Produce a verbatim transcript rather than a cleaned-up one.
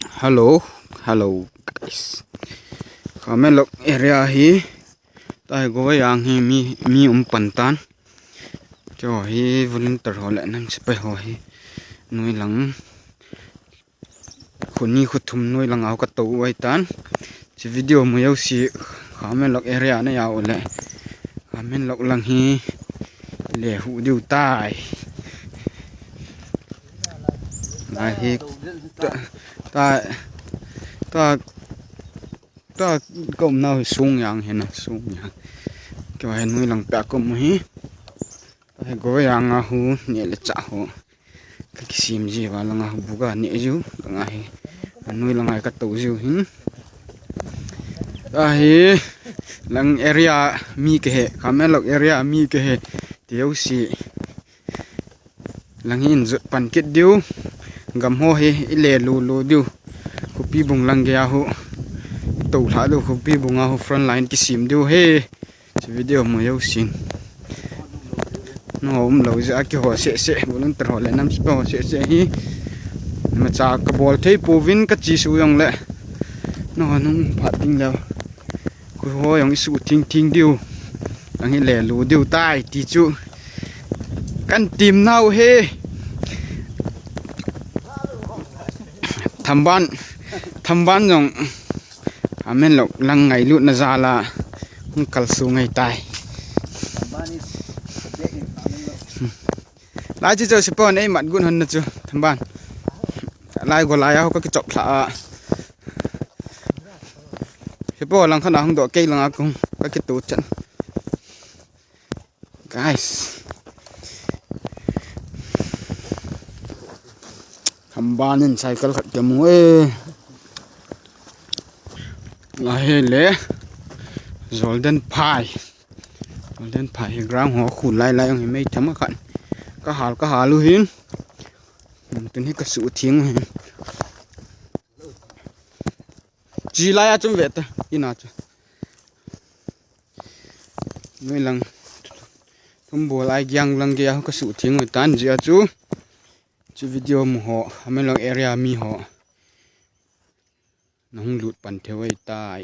Hello, hello guys. Khamenlok area hi, tai go yang hi mi mi um pan tan. Keiho hi volunteer ho le nam sepai ho hi, noi lang, kho ni kho thum noi lang a ka tou u ahi tan. Hiche video mu jouse Khamenlok area na ja u le, Khamenlok lang hi le hu diu tai. Lai hi ta, ta, ta, ta ka um nau hi sung jang hi na, sung jang. Keiho hi noi lang peh a ka um u hi. Hi go jang a hu neh le chah ho ka kisem ji uva, lang a hu bu ka neh jiu, lang a hi, noi lang a ka tou jiu hin. Ahi, lang area mi kahi, Khamenlok area mi kahi, ti jouse. Lang hi in jot pan kit diu, gam ho hi i le lu lu diu. Khopi bung lang gei a hu, i tou lha diu, khopi bung a hu front line kisem diu hi. Hiche video mu jousen. Nangho um lou jeh a keiho seh seh, volunteer ho le nam sepai ho seh seh hi. Imacha ka bol thei pouvin ka chesuh jong le. Nangho nung phat ding leh. Kho ho jong i suh thing thing diu. Lang hi le lu diu tai ti chu. Kan tim nau hi. Thamban, Thamban jong. Khamenlok lang ngailutna jal a hung kalsong ngai tai. Lai chu chu sepai nei mat gun hon na chu Thamban. Lai go lai a ho ka kichop lha a. Sepai lang khan a hung doh kei lang a kong ka kitu chan. Guys. Thamban in cycle khat ka mu e. Lai hi le. Golden Phai. Golden Phai hi ground ho khu lai lai jong hi mei tham khat. Ka hal, ka hal u hin. Tun hi ka suh theng u hin. Chi lai a chum ve ta. Ina chu. Noi lang. Thum bol ai giang lang gei a ka suh theng u tan jeh a chu. Chu video mu ho, Khamenlok area mi ho. Nahung lut pan thei u ahi tai.